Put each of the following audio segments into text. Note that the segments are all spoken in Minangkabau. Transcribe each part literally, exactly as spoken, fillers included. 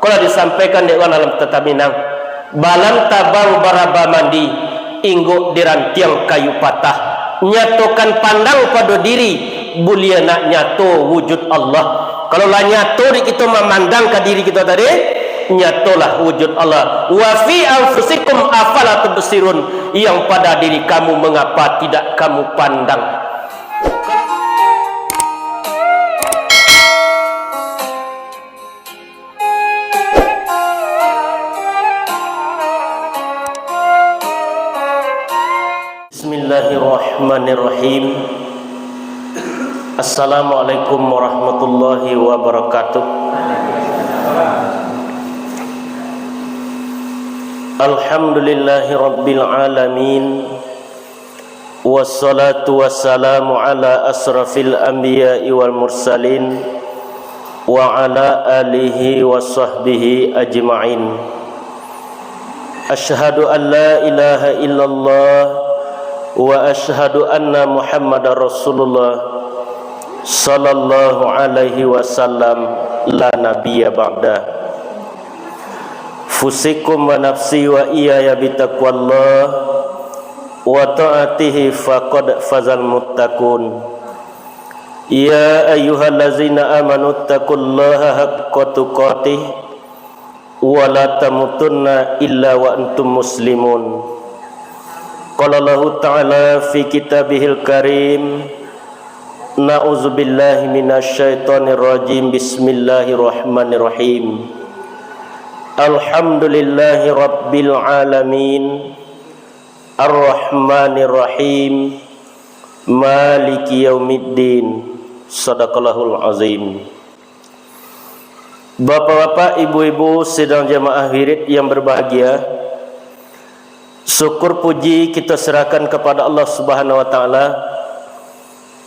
Kalau disampaikan dek urang dalam Tataminang, balam tabang baraba mandi, inggok di rantiang kayu patah. Nyatokan pandang pado diri, buliah nak nyato wujud Allah. Kalau lah nyato di kito mamandang ka diri kito tadi, nyatolah wujud Allah. "Wa fi anfusikum afala tubsirun," yang pada diri kamu mengapa tidak kamu pandang? Bismillahirrahmanirrahim. Assalamualaikum warahmatullahi wabarakatuh. Alhamdulillahirabbil alamin. Wassalatu wassalamu ala asrafil anbiya'i wal mursalin, wa ala alihi wa sahbihi ajma'in. Asyhadu an la ilaha illallah wa asyhadu anna Muhammadar Rasulullah sallallahu alaihi wasallam, la nabiyya ba'da. Fusikum wa nafsi wa iyaya bitaqwallah wa ta'atihi faqad fazal muttaqun. Ya ayyuhallazina amanu taqullaha haqqa tuqatih wa la tamutunna illa wa antum muslimun. Qala Allahu ta'ala fi kitabihil karim, na'udzubillahi minasy syaithanir rajim. Bismillahirrahmanirrahim. Alhamdulillahi rabbil alamin. Arrahmanirrahim. Maliki yaumiddin. Sadaqallahul azim. Bapak-bapak, ibu-ibu, sidang jamaah wirid yang berbahagia, syukur puji kita serahkan kepada Allah Subhanahu wa Ta'ala.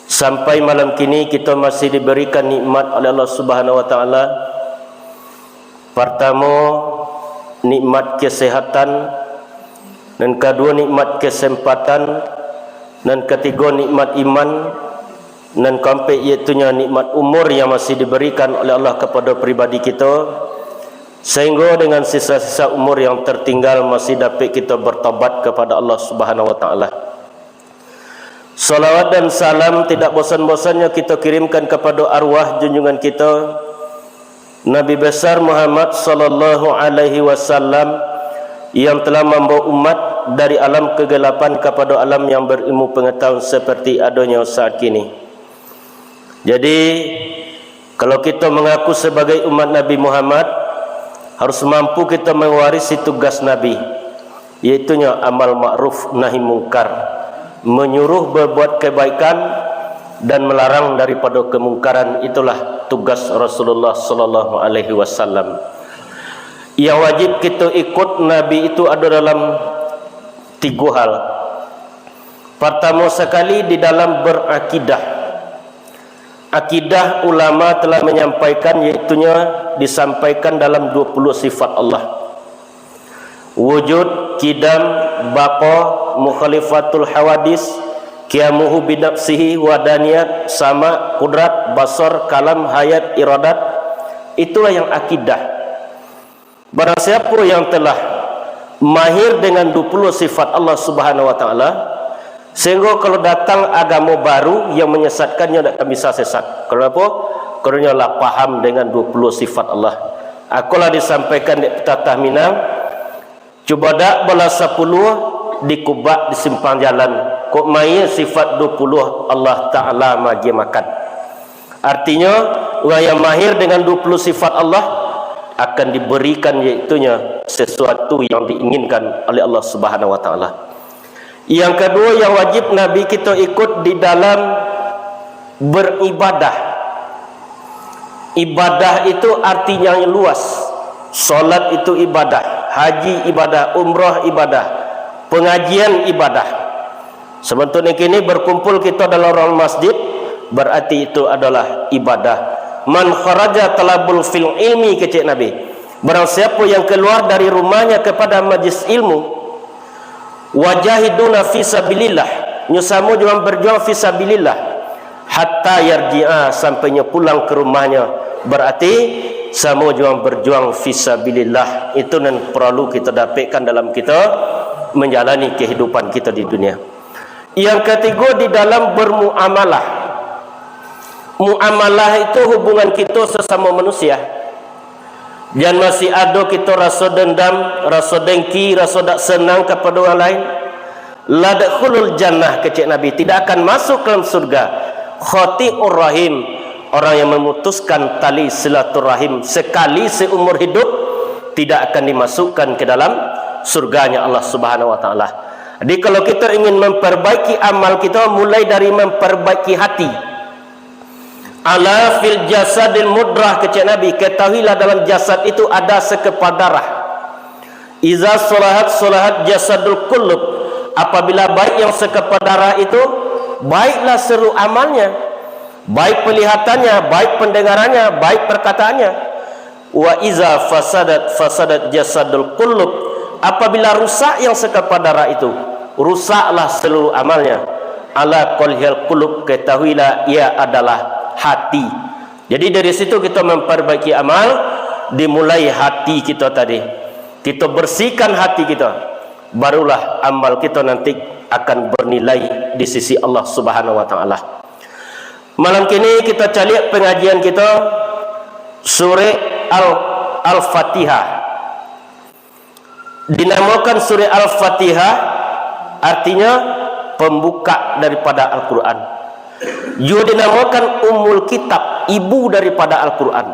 Sampai malam kini, kita masih diberikan nikmat oleh Allah Subhanahu wa Ta'ala. Partamo, nikmat kesehatan, nan kaduo, nikmat kesempatan, nan katigo, nikmat iman, nan kaampek, yaitunyo nikmat umur yang masih diberikan oleh Allah kepada pribadi kito, sehingga dengan sisa-sisa umur yang tertinggal masih dapek kito bertobat kepada Allah Subhanahu wa Ta'ala. Salawat dan salam tidak bosan-bosannyo kito kirimkan kapado arwah junjungan kito, Nabi Besar Muhammad sallallahu alaihi wasallam, yang telah mambawa umat dari alam kegelapan kapado alam yang berilmu pengetahuan seperti adonyo saat kini. Jadi, kalau kito mangaku sabagai umat Nabi Muhammad, harus mampu kito mawarisi tugas Nabi, yaitunyo amal ma'ruf nahi mungkar, manyuruh babuat kabaikan, dan malarang daripado kamungkaran. Itulah tugas Rasulullah sallallahu alaihi wasallam. Yang wajib kito ikut Nabi itu ado dalam tigo hal. Partamo sakali, di dalam barakidah. Akidah ulama telah manyampaikan, yaitunyo disampaikan dalam duo puluah sifat Allah. Wujud, qidam, baqa, mukhalafatul hawadis, qiyamuhu binafsihi, wahdaniyat, sama, qudrat, basar, kalam, hayat, iradat. Itulah yang akidah. Barang siapo yang telah mahir dengan duo puluah sifat Allah Subhanahu wa Ta'ala, sehingga kalau datang agamo baru yang menyesatkannya, tidak akan bisa sesat. Karena apa? Karena lah paham dengan duo puluah sifat Allah. Akolah disampaikan dek petatah Minang, cubadak balah sapuluah dikubak di simpang jalan, kok main sifat duo puluah Allah Ta'ala maagiah makan. Artinyo, urang yang mahir dengan duo puluah sifat Allah akan diberikan, yaitunyo sesuatu yang diinginkan oleh Allah Subhanahu wa Ta'ala. Yang kaduo, yang wajib Nabi kito ikut di dalam beribadah. Ibadah itu artinyo luas. Salat itu ibadah, haji ibadah, umrah ibadah, pangajian ibadah. Sabantuk nan kini bakumpul kito dalam ruang masjid, bararti itu adolah ibadah. "Man kharaja talabul fil ilmi," kecek Nabi. Barang siapo yang kaluar dari rumahnya kapada majlis ilmu, "wajahiduna fi sabilillah," nyo samo jo urang bajuang fi sabilillah, "hatta yarji'a," sampai nyo pulang ka rumahnyo, bararti samo juo berjuang fisabilillah. Itu nan perlu kita dapatkan dalam kita menjalani kehidupan kita di dunia. Yang ketiga, di dalam bermuamalah. Muamalah itu hubungan kita sesama manusia. Jan masih ado kita raso dendam, raso dengki, raso dak senang kepada orang lain. La dakhulul jannah, kecek Nabi, tidak akan masuk ke dalam surga. Qati'ur rahim, orang yang memutuskan tali silaturahim sekali seumur hidup, tidak akan dimasukkan ke dalam surganya Allah Subhanahu wa Ta'ala. Jadi, kalau kita ingin memperbaiki amal kita, mulai dari memperbaiki hati. Ala fil jasadil mudrah, kecek Nabi, ketahuilah, dalam jasad itu ada sekepal darah. Iza solahat, solahat jasadul kulub. Apabila baik yang sekepal darah itu, baiklah seluruh amalnya. Baik pelihatannya, baik pendengarannya, baik perkataannya. Wa iza fasadat, fasadat jasadul kulub. Apabila rusak yang sekepal darah itu, rusaklah seluruh amalnya. Ala kolhil kulub, ketahuilah, ia adalah hati. Jadi, dari situ kita memperbaiki amal, dimulai hati kita tadi. Kita bersihkan hati kita, barulah amal kita nanti akan bernilai di sisi Allah Subhanahu wa Ta'ala. Malam kini kita caliak pengajian kita, surah Al-, Al-Fatihah. Dinamakan surah Al-Fatihah, artinya pembuka daripada Al-Quran. Juga dinamakan Ummul Kitab, ibu daripada Al-Quran.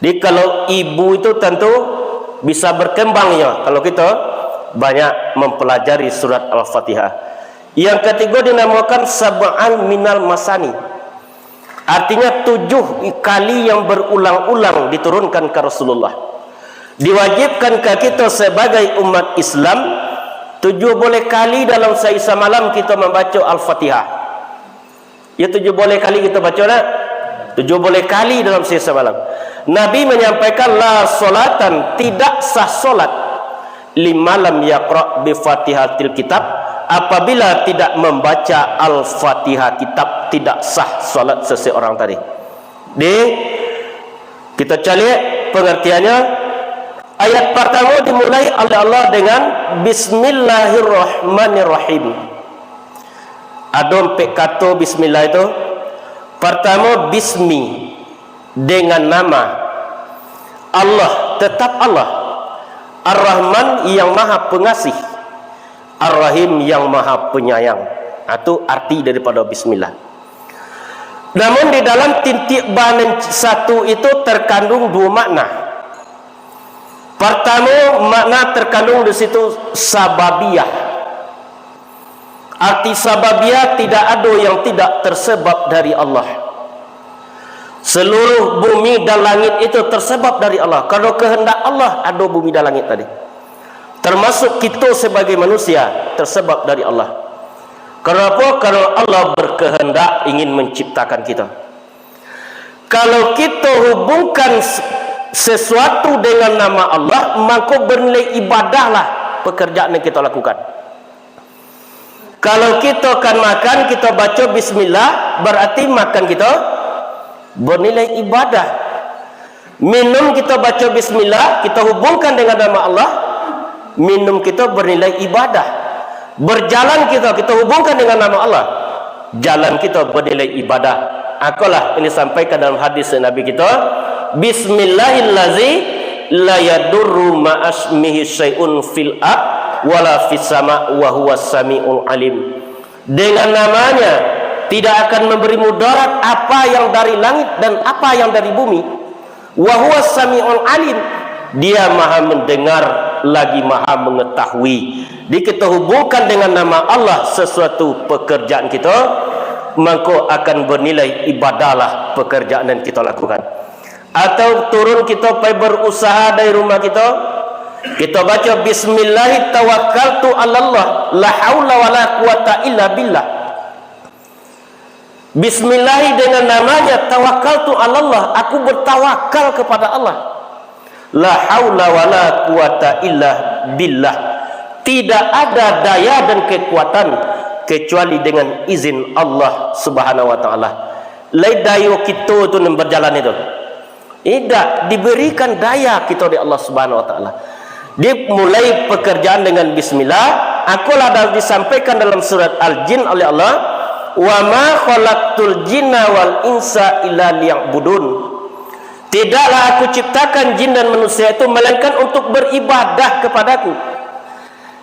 Jadi, kalau ibu itu tentu bisa berkembang, ya, kalau kita banyak mempelajari surat Al-Fatihah. Yang ketiga dinamakan sab'an minal masani. Artinya, tujuh kali yang berulang-ulang diturunkan ka Rasulullah. Diwajibkan ka kita sebagai umat Islam, tujuh boleh kali dalam sahari samalam kita mambaco Al-Fatihah. Ya, tujuh boleh kali kita baca, nak? Tujuh boleh kali dalam sahari samalam. Nabi menyampaikan, "La sholatan," tidak sah solat, "liman lam yaqra bi Fatihatil Kitab," apabila tidak membaca Al-Fatihah kitab, tidak sah salat seseorang tadi. Di, kita caliak pengertiannya. Ayat pertama dimulai oleh Allah dengan Bismillahirrahmanirrahim. Ado ampek kato bismillah itu. Pertama, bismi, dengan nama. Allah, tetap Allah. Ar-Rahman, yang Maha Pengasih. Ar-Rahim, yang Maha Penyayang. Itu arti daripada bismillah. Namun, di dalam titik ba nan satu itu terkandung dua makna. Pertama, makna terkandung di situ sababiyah. Arti sababiyah, tidak ada yang tidak tersebab dari Allah. Seluruh bumi dan langit itu tersebab dari Allah. Kalau kehendak Allah, ada bumi dan langit tadi. Termasuk kita sebagai manusia, tersebab dari Allah. Kenapa? Karena Allah berkehendak ingin menciptakan kita. Kalau kita hubungkan s-, sesuatu dengan nama Allah, mangko bernilai ibadahlah pekerjaan yang kita lakukan. Kalau kita kan makan, kita baca bismillah, berarti makan kita bernilai ibadah. Minum, kita baca bismillah, kita hubungkan dengan nama Allah, minum kita bernilai ibadah. Berjalan kita, kita hubungkan dengan nama Allah, jalan kita bernilai ibadah. Akolah ini sampaikan dalam hadis Nabi kita, "Bismillahillazi la yadurru ma'asmihi syai'un fil ard wala fis sama wa huwas sami'ul alim." Dengan namanya tidak akan memberi mudarat apa yang dari langit dan apa yang dari bumi. Wa huwas sami'ul alim. Dia Maha Mendengar, lagi Maha Mengetahui. Di kita hubungkan dengan nama Allah sesuatu pekerjaan kita, mangko akan bernilai ibadahlah pekerjaan yang kita lakukan. Atau turun kita pai berusaha dari rumah kita, kita baca, "Bismillahi tawakkaltu alallah, la haula wala quwata illa billah." Bismillahi, dengan namanya, tawakkaltu alallah, aku bertawakal kepada Allah. La haula wala quwata illa billah. Tidak ada daya dan kekuatan kecuali dengan izin Allah Subhanahu wa Ta'ala. Lai dayo kito tu nan berjalan itu. Indak, diberikan daya kito dek Allah Subhanahu wa Ta'ala. Dimulai pekerjaan dengan bismillah, angkolah dah disampaikan dalam surat Al-Jin oleh Allah, "Wa ma khalaqtul jinna wal insa illa liya'budun." Tidaklah Aku ciptakan jin dan manusia itu melainkan untuk beribadah kepada-Ku.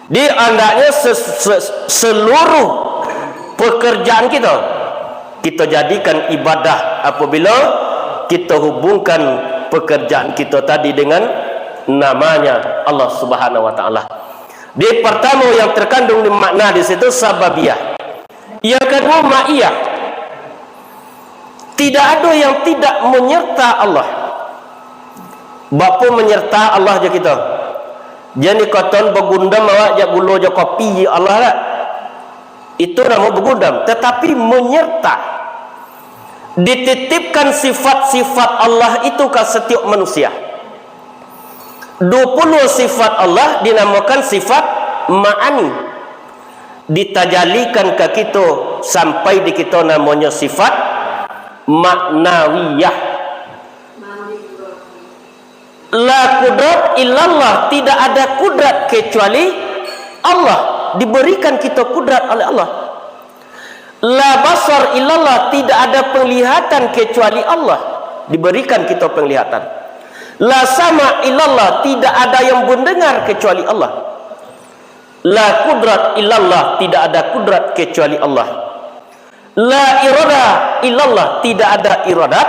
Di andaknyo se-, se-, seluruh pekerjaan kito, kito jadikan ibadah apabila kito hubungkan pekerjaan kito tadi dengan namanya Allah Subhanahu wa Ta'ala. Di pertama yang terkandung di makna di situ sababiyah. Yang kedua, ma'iyah. Tidak ada yang tidak menyerta Allah. Bak apo menyerta Allah jo kito? Jan dikatokan bagundam awak jak gulo jo kopi jo Allah lah. Itu namo bagundam. Tetapi menyerta. Dititipkan sifat-sifat Allah itu ka satiok manusia. Dua puluh sifat Allah dinamakan sifat ma'ani. Ditajalikan ka kito sampai di kito namonyo sifat ma'nawiyah. La kudrat illallah, tidak ada kudrat kecuali Allah. Diberikan kito kudrat oleh Allah. La basar illallah, tidak ada penglihatan kecuali Allah. Diberikan kito penglihatan. La sama illallah, tidak ada yang mendengar kecuali Allah. La kudrat illallah, tidak ada kudrat kecuali Allah. La irada illallah, tidak ada iradat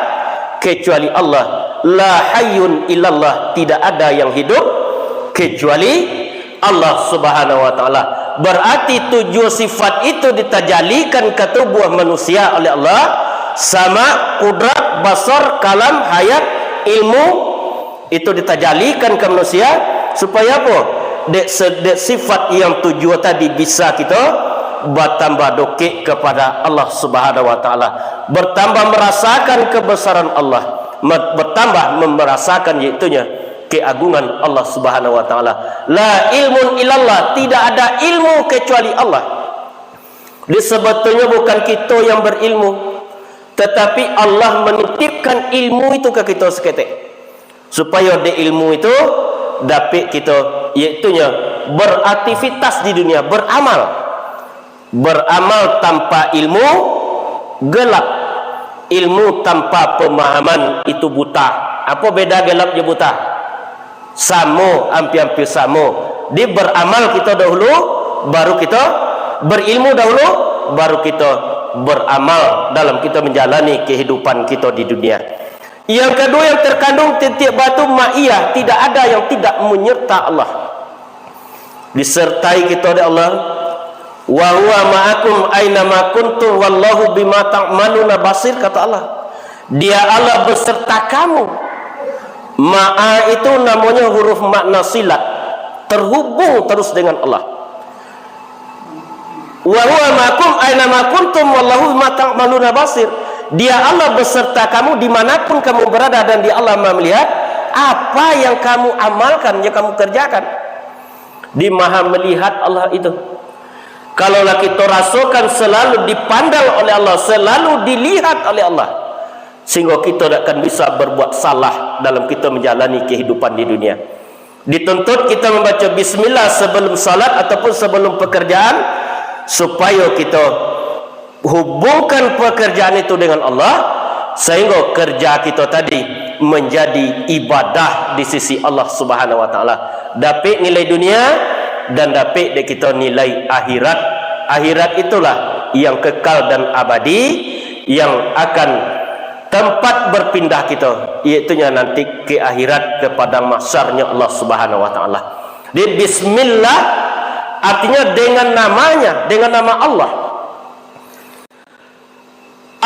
kecuali Allah. La hayyun illallah, tidak ada yang hidup kecuali Allah Subhanahu wa Ta'ala. Berarti tujuh sifat itu ditajalikan ka tubuah manusia oleh Allah, sama, kudrat, basar, kalam, hayat, ilmu, itu ditajalikan ka manusia, supaya apo? Dek se-, dek sifat yang tujuh tadi bisa kito batambah dokek kepada Allah Subhanahu wa Ta'ala, bertambah merasakan kebesaran Allah, me-, bertambah merasakan, yaitunyo keagungan Allah Subhanahu wa Ta'ala. La ilmun illallah, tidak ada ilmu kecuali Allah. Di sebetulnyo bukan kito yang berilmu, tetapi Allah menitipkan ilmu itu ka kito saketek. Supayo dek ilmu itu dapek kito, yaitunyo beraktivitas di dunia, beramal. Beramal tanpa ilmu, gelap. Ilmu tanpa pemahaman itu buta. Apo beda gelap jo buta? Samo, ampia-ampia samo. Di beramal kito dahulu, baru kito berilmu dahulu, baru kito beramal dalam kito menjalani kehidupan kito di dunia. Yang kedua yang terkandung titik batu ma'iyah, tidak ada yang tidak menyerta Allah. Disertai kito dek Allah. "Wa huwa ma'akum aina ma kuntum wallahu bima ta'maluna basir," kata Allah. "Dia Allah beserta kamu." Ma'a itu namonyo huruf makna silat, terhubung terus dengan Allah. "Wa huwa ma'akum aina ma kuntum wallahu bima ta'maluna basir." Dia Allah beserta kamu dimanapun kamu berada, dan Dia Allah Maha melihat apa yang kamu amalkan, yang kamu kerjakan. Di Maha melihat Allah itu. Kalaulah kito rasokan selalu dipandang oleh Allah, selalu dilihat oleh Allah, sehingga kito dak akan bisa berbuat salah dalam kito menjalani kehidupan di dunia. Dituntut kito membaca bismillah sebelum salat ataupun sebelum pekerjaan, supayo kito hubungkan pekerjaan itu dengan Allah, sehingga kerja kito tadi menjadi ibadah di sisi Allah Subhanahu wa Ta'ala. Dapek nilai dunia dan dapek dek kito nilai akhirat. Akhirat itulah yang kekal dan abadi, yang akan tempat berpindah kito, yaitunyo nanti ke akhirat, ke padang mahsyarnyo Allah Subhanahu wa Ta'ala. Di bismillah artinya dengan namanya, dengan nama Allah.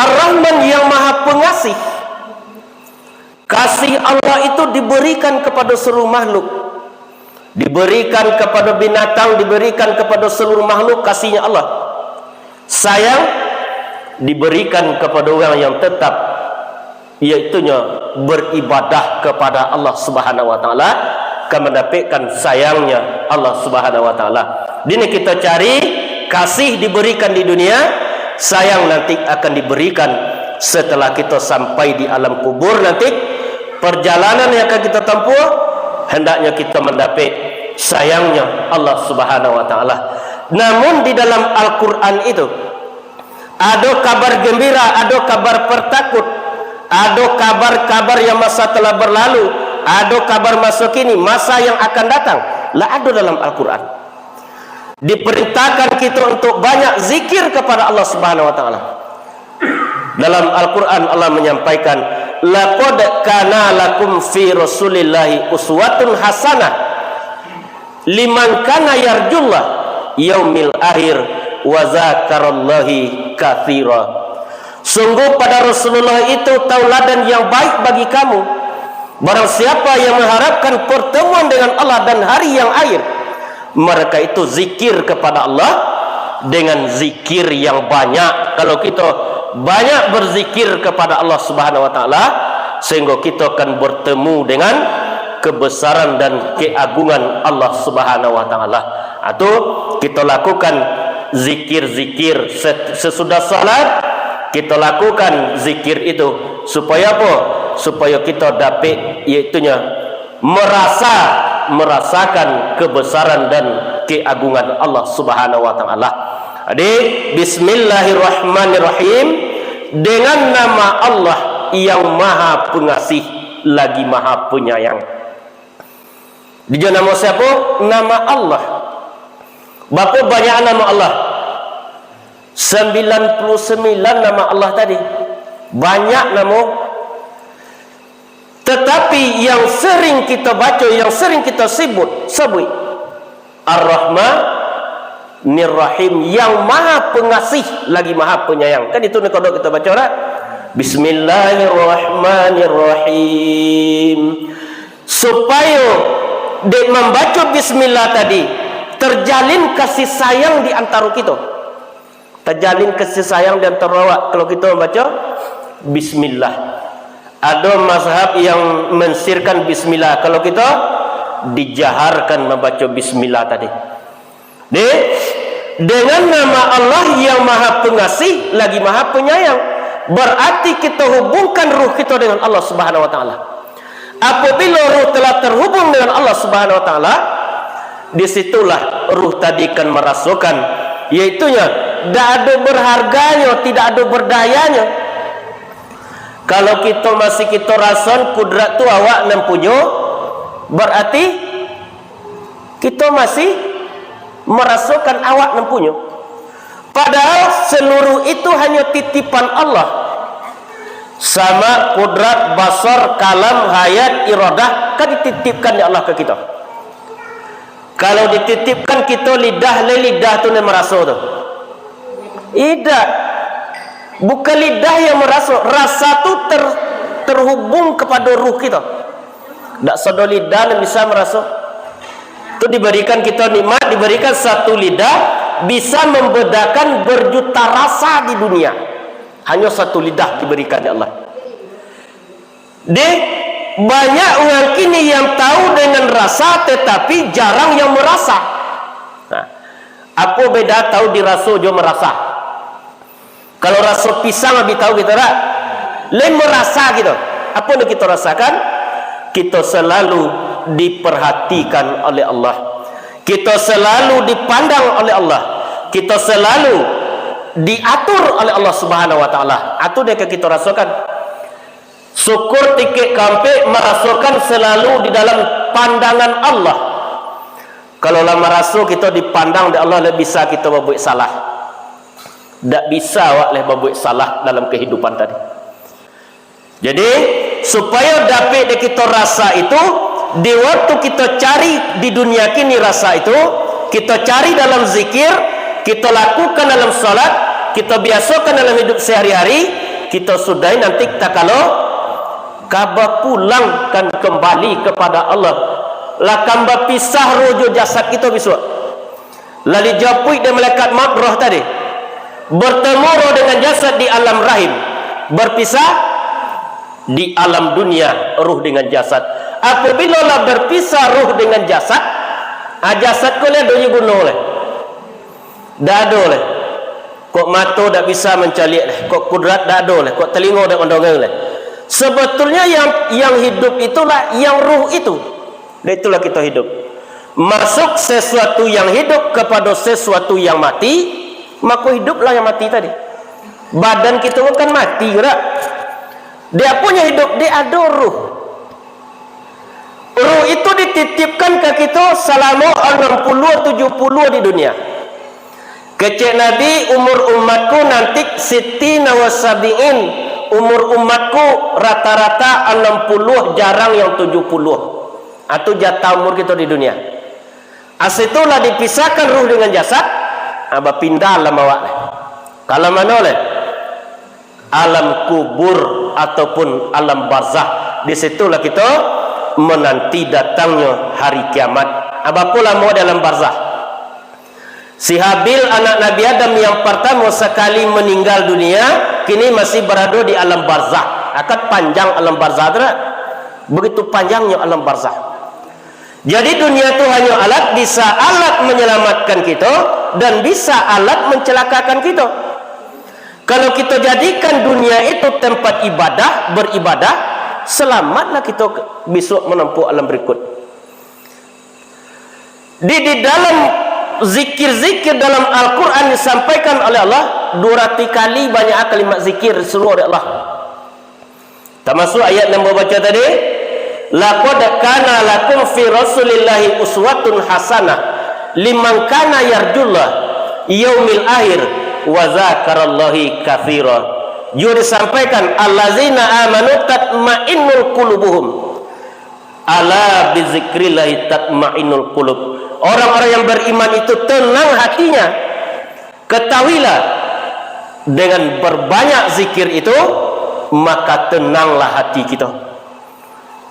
Ar-Rahman yang Maha Pengasih. Kasih Allah itu diberikan kepada seluruh makhluk. Diberikan kepada binatang, diberikan kepada seluruh makhluk kasihnya Allah. Sayang diberikan kepada orang yang tetap, yaitunyo beribadah kepada Allah Subhanahu wa Ta'ala, ka mandapekkan sayangnya Allah Subhanahu wa Ta'ala. Dini kito cari kasih diberikan di dunia, sayang nanti akan diberikan setelah kito sampai di alam kubur nanti. perjalanan yang akan kita tempuh, hendaknya kita mendapek sayangnya Allah Subhanahu wa Ta'ala. Namun, di dalam Al-Quran itu, ado kabar gembira, ado kabar pertakut, ado kabar-kabar yang masa telah berlalu, ado kabar masa kini, masa yang akan datang. Lah ado dalam Al-Quran. Diperintahkan kita untuk banyak zikir kepada Allah Subhanahu wa Ta'ala. Dalam Al-Quran, Allah menyampaikan, "Laqad kana lakum fi Rasulillahi uswatun hasanah liman kana yarjullah yaumil akhir wa zakarallahi katsira." Sungguh pada Rasulullah itu tauladan yang baik bagi kamu. Barang siapa yang mengharapkan pertemuan dengan Allah dan hari yang akhir, mereka itu zikir kepada Allah dengan zikir yang banyak. Kalau kita banyak berzikir kepada Allah Subhanahu wa Ta'ala, sehingga kita akan bertemu dengan kebesaran dan keagungan Allah Subhanahu wa Ta'ala. Atau kita lakukan zikir-zikir se-, sesudah salat, kita lakukan zikir itu. Supaya apa? Supaya kita dapik, yaitunya merasa, merasakan kebesaran dan keagungan Allah Subhanahu wa Ta'ala. Jadi, bismillahirrahmanirrahim, dengan nama Allah yang Maha Pengasih, lagi Maha Penyayang. Dijo namo siapo? Nama Allah. Bapa banyak nama Allah? Sembilan puluh sembilan nama Allah tadi. Banyak namo. Tetapi yang sering kita baca, yang sering kita sebut, sebut, Ar-Rahmanir Rahim, yang Maha Pengasih lagi Maha Penyayang. Kan itu ni kalau kita baca lah. Bismillahirrahmanirrahim. Supayo dek mambaco bismillah tadi, terjalin kasih sayang di antaro kito. Tajalin kasih sayang di antaro awak kalau kito mambaco bismillah. Ado mazhab yang mensirkan bismillah, kalau kito dijaharkan mambaco bismillah tadi. Deh, dengan nama Allah yang Maha Pengasih lagi Maha Penyayang, berarti kita hubungkan ruh kita dengan Allah Subhanahu wa Ta'ala. Apabila ruh telah terhubung dengan Allah Subhanahu wa Ta'ala, di situlah ruh tadi kan merasakan, yaitunya, dak ado berharganyo, tidak ado berdayanyo. Kalau kito masih kito rason kudrat tu awak nan punyo, berarti kito masih merasakan awak nan punyo. Padahal seluruh itu hanyo titipan Allah. Sama, kudrat, basar, kalam, hayat, iradah, kan dititipkan dek Allah ka kito. Kalau dititipkan kito lidah, lai lidah tu nan maraso tu? Idak. Bukan lidah yang maraso, rasa tu ter-, terhubung kepada ruh kito. Dak sado lidah nan bisa maraso. Tu diberikan kito nikmat, diberikan satu lidah, bisa membedakan berjuta rasa di dunia. Hanyo satu lidah diberikan dek Allah. Deh, banyak urang kini yang tahu dengan rasa, tetapi jarang yang merasa. Nah, apo beda tahu diraso jo merasa? Kalau raso pisang, abi tahu kito dak? Lai merasa kito. Apo nan kito rasakan? Kito selalu diperhatikan oleh Allah. Kito selalu dipandang oleh Allah. Kito selalu diatur oleh Allah Subhanahu wa Ta'ala. Atu dek kito rasakan. Syukur tingkek kaampek marasokan selalu di dalam pandangan Allah. Kalau lah maraso kito dipandang dek Allah, lah bisa kito babuek salah. Dak bisa awak leh babuek salah dalam kehidupan tadi. Jadi, supayo dapek dek kito rasa itu, di waktu kito cari di dunia kini rasa itu, kito cari dalam zikir, kito lakukan dalam salat, kito biasokan dalam hidup sehari-hari, kito sudahi nanti takalo ka bapulangkan kembali kepada Allah. Lah kan bapisah roh jo jasad kito bisuak. Lah dijapuik dek malaikat maut roh tadi. Bertemu roh dengan jasad di alam rahim. Berpisah di alam dunia, ruh dengan jasad. Apabila lah berpisah ruh dengan jasad, ah, jasad ko lai ado juo guno lai. Dak ado lai. Kok mato dak bisa mancaliak lai, kok kudrat dak ado lai, kok talingo dak mandonga lai. Sebetulnya yang, yang hidup itulah yang ruh itu. Dan itulah kita hidup. Masuk sesuatu yang hidup kepada sesuatu yang mati, maka hiduplah yang mati tadi. Badan kita kan mati juga. Dia punya hidup, dia ada ruh. Ruh itu dititipkan ke kita selama enam puluh tujuh puluh di dunia. Kecek Nabi, "Umur umatku nanti sittina wa sabiin." Umur umatku rata-rata enam puluh, jarang yang tujuh puluh. Itu jatah umur kita di dunia. Asitulah dipisahkan ruh dengan jasad, ha, bapindah alam awak. Kalau mana leh? Alam kubur ataupun alam barzah. Di situlah kita menanti datangnya hari kiamat. Apo lamo di alam barzah? Si Habil, anak Nabi Adam yang pertama sekali meninggal dunia, kini masih berada di alam barzah. Akan panjang alam barzah tu, tak? Begitu panjangnya alam barzah. Jadi, dunia tu hanya alat, bisa alat menyelamatkan kita dan bisa alat mencelakakan kita. Kalau kita jadikan dunia itu tempat ibadah, beribadah, selamatlah kita ke-, besok menempuh alam berikut. Di, di dalam zikir-zikir dalam Al-Quran disampaikan oleh Allah, dua ratus kali banyak kalimat zikir disuruh oleh Allah. Tamasuk ayat nan babaca tadi, "Laqad kana lakum fi Rasulillahi uswatun hasanah liman kana yarjullah yaumil akhir wa zakarallahi katsira." Juga disampaikan, "Allazina amanu tatmainnul qulubuhum, ala bizikrillahi tatmainnul qulub." Orang-orang yang beriman itu tenang hatinya. Ketahuilah, dengan berbanyak zikir itu, maka tenanglah hati kita.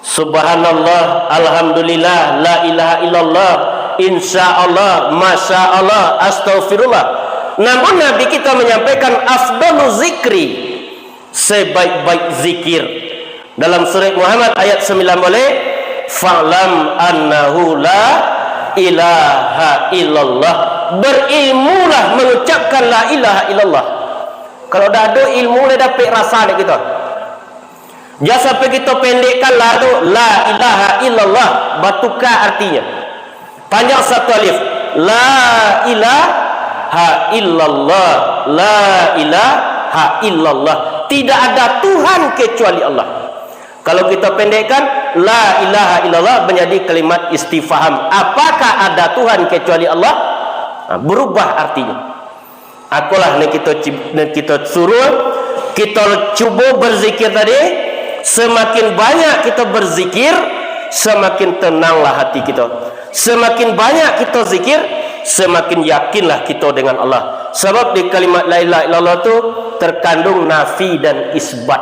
Subhanallah, alhamdulillah, la ilaha illallah, insya Allah, masya Allah, astaghfirullah. Namun Nabi kita menyampaikan afdalu zikri, sebaik-baik zikir. Dalam surat Muhammad ayat sembilan boleh, "Fa'lam annahu la ilaha illallah." Berilmulah mengucapkan la ilaha illallah. Kalau dak ado ilmu, lai dapek rasa dek kita. Jangan sampai kita pendekkan la tu, la ilaha illallah, batuka artinya. Panjang satu alif. La ilaha illallah. La ilaha illallah. Tidak ada Tuhan kecuali Allah. Kalau kita pendekkan, la ilaha illallah menjadi kalimat istifham. Apakah ada Tuhan kecuali Allah? Nah, berubah artinya. Akolah nan kito cib-, nan kito suruh, kito cubo berzikir tadi, semakin banyak kito berzikir, semakin tenanglah hati kito. Semakin banyak kito zikir, semakin yakinlah kito dengan Allah. Sabab di kalimat la ilaha illallah tu terkandung nafi dan isbat.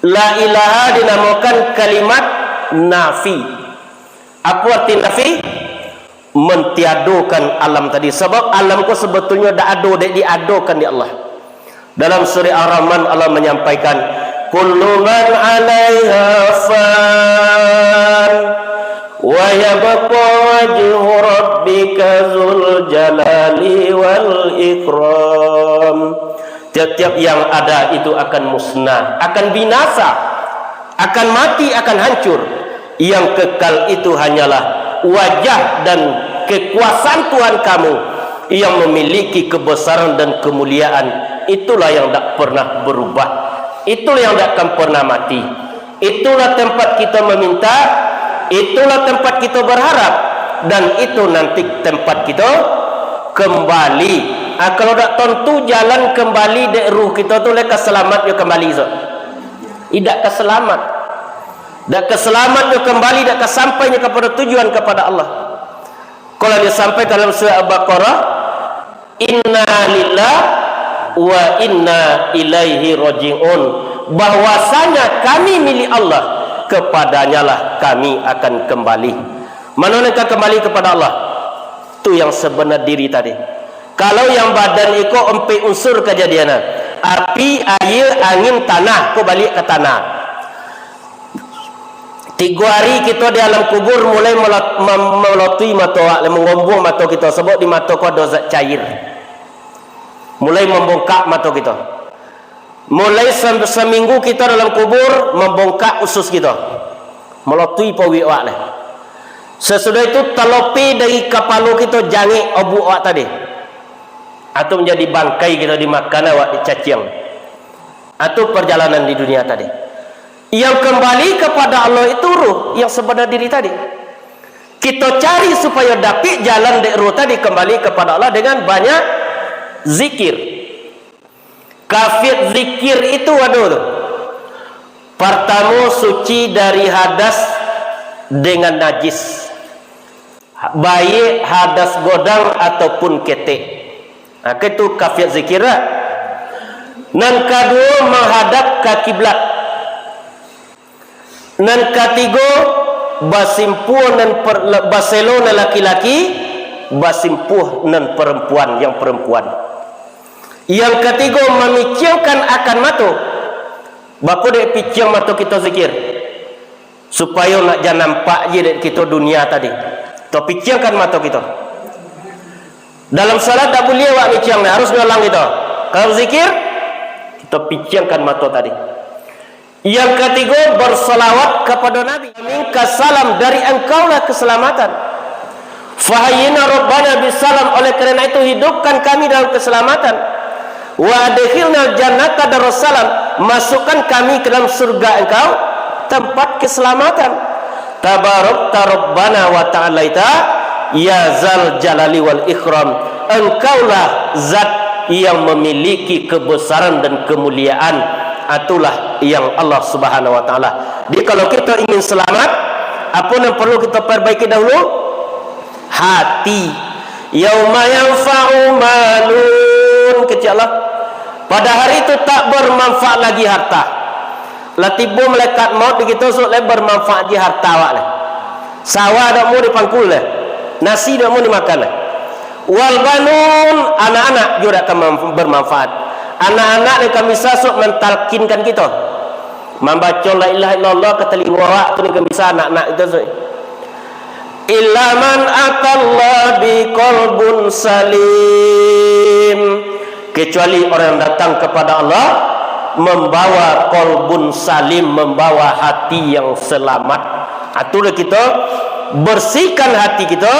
La ilaha dinamakan kalimat nafi. Apo arti nafi? Mentiadokan alam tadi. Sabab alam ko sebetulnyo dak ado, dek diadokan dek Allah. Dalam surah Ar-Rahman, Allah menyampaikan, "Kullu man 'alaiha fan, wa yabqa wajhu rabbika dzul jalali wal ikram." Tiap-tiap yang ada itu akan musnah, akan binasa, akan mati, akan hancur. Yang kekal itu hanyalah wajah dan kekuasaan Tuhan kamu yang memiliki kebesaran dan kemuliaan. Itulah yang tak pernah berubah. Itulah yang tak akan pernah mati. Itulah tempat kita meminta, itulah tempat kita berharap, dan itu nanti tempat kita kembali. Ah, kalau dak tentu jalan kembali dek ruh kita tu, lai ka selamat nyo kembali, so. Idak ka selamat. Dak ka selamat nyo kembali, dak ka sampai nyo kepada tujuan, kepada Allah. Kalau disampaikan dalam surah Al-Baqarah, "Inna lillah wa inna ilaihi raji'un." Bahwasanya kami milik Allah, kepadanyalah kami akan kembali. Mano nan ka kembali kepada Allah? Tu yang sebenar diri tadi. Kalau yang badan iko ompek unsur kajadian, api, aia, angin, tanah, ko baliak ka tanah. Tigo ari kito di alam kubur mulai mela-, mem-, melotui mato awak, menggombong mato kito, sabab di mato ko ado zat cair. Mulai membongkak mato kito. Mulai sam-, saminggu kito dalam kubur, mambongkak usus kito. Malotui pauik awak lai. Sasudah itu, talopi dari kapalo kito jangek obuak awak tadi. Atau manjadi bangkai kito dimakan awak, dicaciang. Atau parjalanan di dunia tadi. Yang kambali kapado Allah itu ruh, yang sabana diri tadi. Kito cari supayo dapik jalan dek ruh tadi kambali kapado Allah dengan banyak zikir. Kafiat zikir itu ado tu. Partamo, suci dari hadas dengan najis. Baiak hadas godang ataupun ketek. Ha, itu kafiat zikir lah. Nan kaduo, manghadap ka kiblat. Nan katigo, basimpuah nan per-, baselo nan laki-laki, basimpuah nan perempuan, yang perempuan. Yang katigo, mamiciangkan akan mato. Baa dek piciang mato kito zikir? Supayo nak jan nampak je dek kito dunia tadi. Kito piciangkan mato kito. Dalam salat dak buliah awak miciang, harus nyolang kito. Kalau zikir, kito piciangkan mato tadi. Yang katigo, bersalawat kepada Nabi. Minka salam, dari engkaulah keselamatan. Fahayyina Rabbana bisalam, oleh karena itu hidupkan kami dalam keselamatan. Wa adkhilnal jannata darassalam, masukkan kami ke dalam surga engkau, tempat keselamatan. Tabarakta Rabbana wa ta'alaita, ya zal jalali wal ikram. Engkaulah zat yang memiliki kebesaran dan kemuliaan. Itulah yang Allah Subhanahu wa Ta'ala. Jadi, kalau kita ingin selamat, apa yang perlu kita perbaiki dahulu? Hati. Yauma yanfa'u malun, kecek Allah. Pada hari itu tak bermanfaat lagi harta. Lah tibo malaikat maut di kito, sok lai bermanfaat je harta awak lai. Sawah dak mau dipangkul lai. Nasi dak mau dimakan lai. Wal banun, anak-anak juo dak ka mam-, bermanfaat. Anak-anak nan ka bisa sok mantalkinkan kito. Mambaco la ilaha illallah ka talingo awak tu nan ka bisa anak-anak kito sok. Illa man atallaha biqalbin salim. Kecuali orang yang datang kepada Allah membawa qalbun salim, membawa hati yang selamat. Itulah kita bersihkan hati kita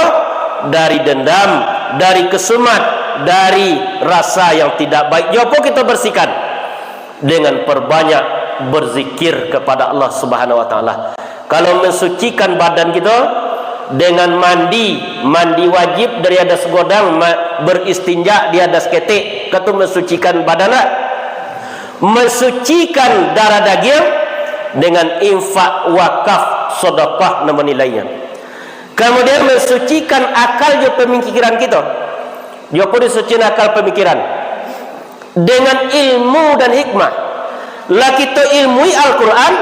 dari dendam, dari kesumat, dari rasa yang tidak baik. Jadi apa kita bersihkan? Dengan perbanyak berzikir kepada Allah Subhanahu wa Ta'ala. Kalau mensucikan badan kita dengan mandi, mandi wajib dari hadas godang, ma-, beristinja di hadas ketek, ka tu mensucikan badan tak? Mensucikan darah daging dengan infak, wakaf, sedekah, nan nilainya. Kemudian mensucikan akal jo pemikiran kita. Jo apa disucikan akal pemikiran? Dengan ilmu dan hikmah. Lah kito ilmui Al-Quran,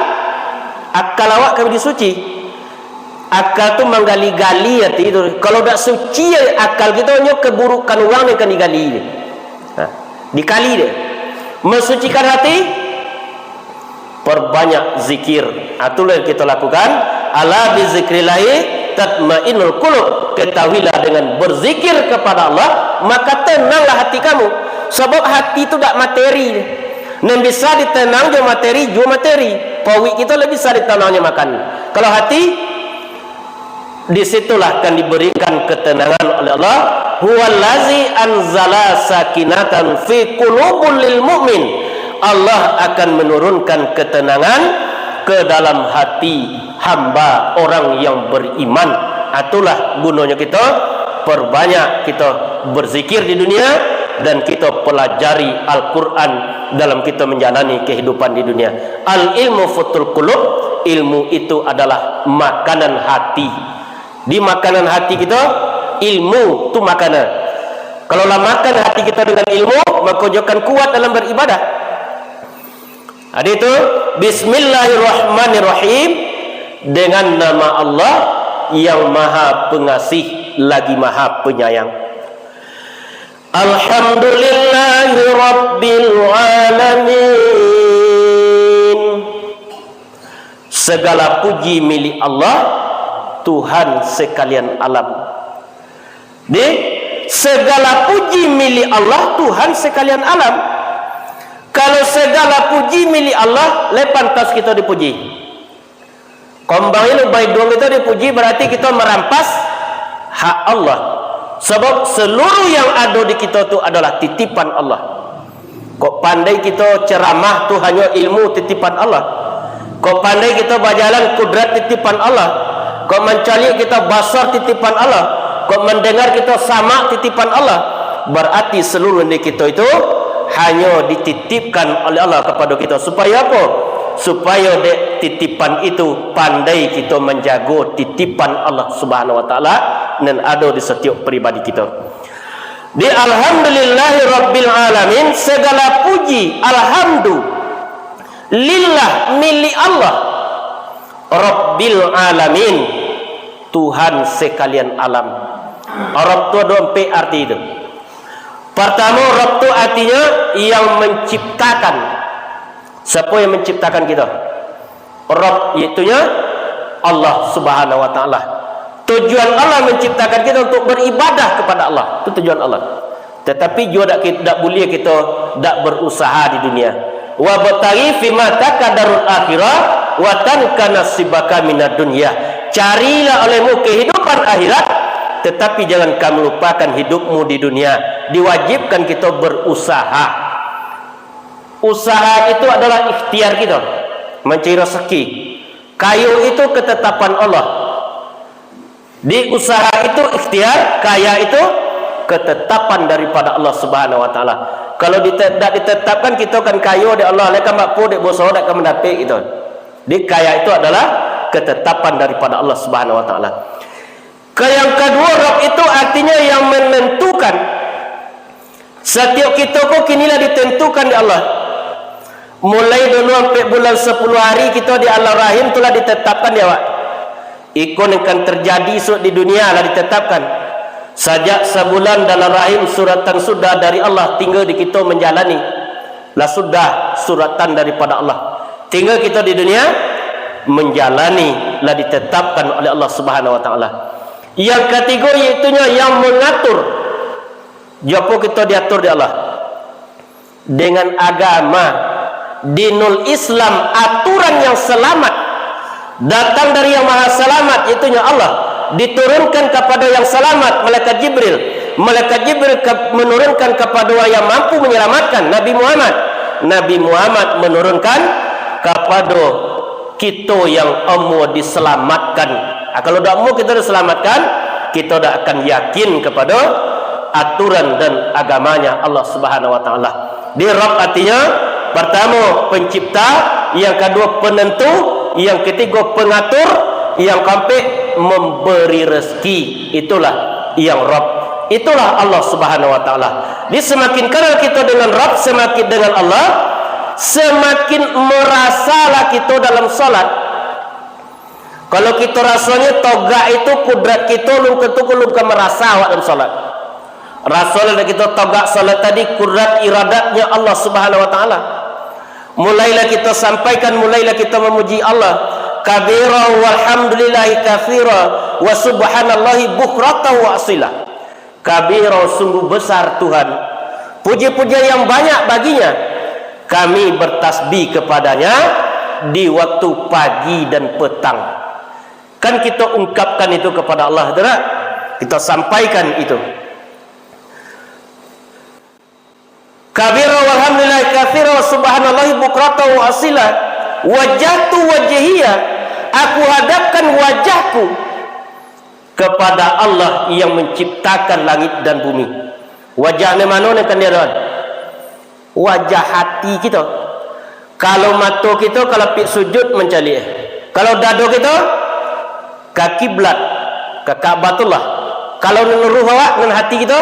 akal awak ka disuci. Akal tu manggali-gali ati tu. Kalau dak suci akal kito, nyo keburukan urang nan ka digali. Ha, dikali deh. Mensucikan hati, perbanyak zikir. Ah, itulah yang kita lakukan. Ala bizikrillahi tatmainnul qulub. Ketahuilah, dengan berzikir kepada Allah, maka tenanglah hati kamu. Sebab hati tu dak materi. Nan bisa ditenang jo materi, juo materi. Pauik kito lah bisa ditenang jo makan. Kalau hati, di situlah akan diberikan ketenangan oleh Allah. Huwallazi anzala sakinatan fi qulubul lil mu'min. Allah akan menurunkan ketenangan ke dalam hati hamba orang yang beriman. Itulah gunonyo kita perbanyak kita berzikir di dunia dan kita pelajari Al-Quran dalam kita menjalani kehidupan di dunia. Al ilmu futul qulub, ilmu itu adalah makanan hati. Di makanan hati kita, ilmu tu makanan. Kalau lah makan hati kita dengan ilmu, maka jo akan kuat dalam beribadah. Jadi tu, Bismillahirrahmanirrahim, dengan nama Allah yang Maha Pengasih lagi Maha Penyayang. Alhamdulillahi Rabbil Alamin. Segala puji milik Allah, Tuhan sekalian alam. Di, segala puji milik Allah, Tuhan sekalian alam. Kalau Segala puji milik Allah, lai pantas kito dipuji. Kumbang ilu baiduang kito dipuji, bararti kito marampas hak Allah. Sabab saluruh yang ado di kito tu adalah titipan Allah. Kok pandai kito ceramah tu hanyo ilmu titipan Allah. Kok pandai kito bajalan kudrat titipan Allah. Kok mancaliak kito basar titipan Allah. Kok mandanga kito samak titipan Allah. Bararti saluruh di kito itu hanyo dititipkan oleh Allah kapado kito. Supayo apo? Supayo dek titipan itu pandai kito manjago titipan Allah Subhanahu wa Taala nan ado di satiok pribadi kito. Di alhamdulillahi rabbil alamin, segala puji, alhamdulillah, milik Allah, rabbil alamin, Tuhan sekalian alam. Rabb tu ado ampek arti tu. Partamo, Rabb tu artinyo yang manciptakan. Siapo yang manciptakan kito? Rabb, iaitunyo Allah Subhanahu wa Taala. Tujuan Allah manciptakan kito untuk beribadah kepada Allah. Itu tujuan Allah. Tatapi juo dak, dak buliah kito dak berusaha di dunia. "Wabtaghi fima ataka darul akhirah wa la tansa nasibaka minad dunya." Carilah olehmu kehidupan akhirat, tatapi jangan kamu lupakan hidupmu di dunia. Diwajibkan kito berusaha. Usaha itu adalah ikhtiar kito mancari rasaki. Kayo itu ketetapan Allah. Di usaha itu ikhtiar, kaya itu ketetapan daripada Allah Subhanahu wa Taala. Kalau dite-, dak ditetapkan, kito kan kayo dek Allah, lai kan bapun dek boso dak kan mandapek kito. Di kaya itu adalah ketetapan daripada Allah Subhanahu wa Taala. Ka yang kaduo, Rabb itu artinyo yang menentukan. Satiok kito ko kini lah ditentukan dek Allah. Mulai dulu ampek bulan sapuluah hari kito di alam rahim tu lah ditetapkan dek awak. Iko nan kan terjadi isuak di dunia lah ditetapkan. Sajak sabulan dalam rahim suratan sudah dari Allah, tingga di kito manjalani. Lah sudah suratan daripada Allah. Tingga kito di dunia manjalani, lah ditetapkan oleh Allah Subhanahu wa Taala. Yang katigo, iaitunyo yang mengatur. Jo apo kito diatur dek Allah? Dengan agama, dinul Islam, aturan yang selamat, datang dari Yang Maha Selamat, iaitunyo Allah, diturunkan kapada yang selamat, malaikat Jibril. Malaikat Jibril ka-, menurunkan kapada yang mampu menyelamatkan, Nabi Muhammad. Nabi Muhammad menurunkan kapado kito yang amuah diselamatkan. Ah, kalau dak amuah kito diselamatkan, kito dak akan yakin kapado aturan dan agamanya Allah Subhanahu wa Taala. Di Rabb artinyo, partamo pencipta, yang kaduo penentu, yang katigo pengatur, yang kaampek memberi rezeki. Itulah yang Rabb. Itulah Allah Subhanahu wa Taala. Jadi semakin kenal kito dengan Rabb, semakin dengan Allah, semakin merasalah kito dalam salat. Kalau kito rasonyo togak itu kudrat kito, lun tentu ko lun ka marasa awak dalam salat. Rasolah dek kito togak salat tadi kudrat iradatnyo Allah Subhanahu wa Taala. Mulailah kito sampaikan, mulailah kito mamuji Allah. Kabira walhamdulillahi katsira wa subhanallahi bukratan wa asila. Kabira, sungguh besar Tuhan. Puji-pujian yang banyak baginya. Kami bertasbih kepada-Nya di waktu pagi dan petang. Kan kito ungkapkan itu kepada Allah, tu dak? Kito sampaikan itu. Kabira walhamdulillahi katsira wa subhanallahi bukratan wa asila. Wajjahtu wajhiya, aku hadapkan wajahku kepada Allah yang menciptakan langit dan bumi. Wajah nan mano nan kan dia, Don? Wajah hati kito. Kalau mato kito, kalau pik sujud mancaliak. Kalau dado kito, ka kiblat, ka Ka'batullah. Kalau nan ruh awak, nan hati kito,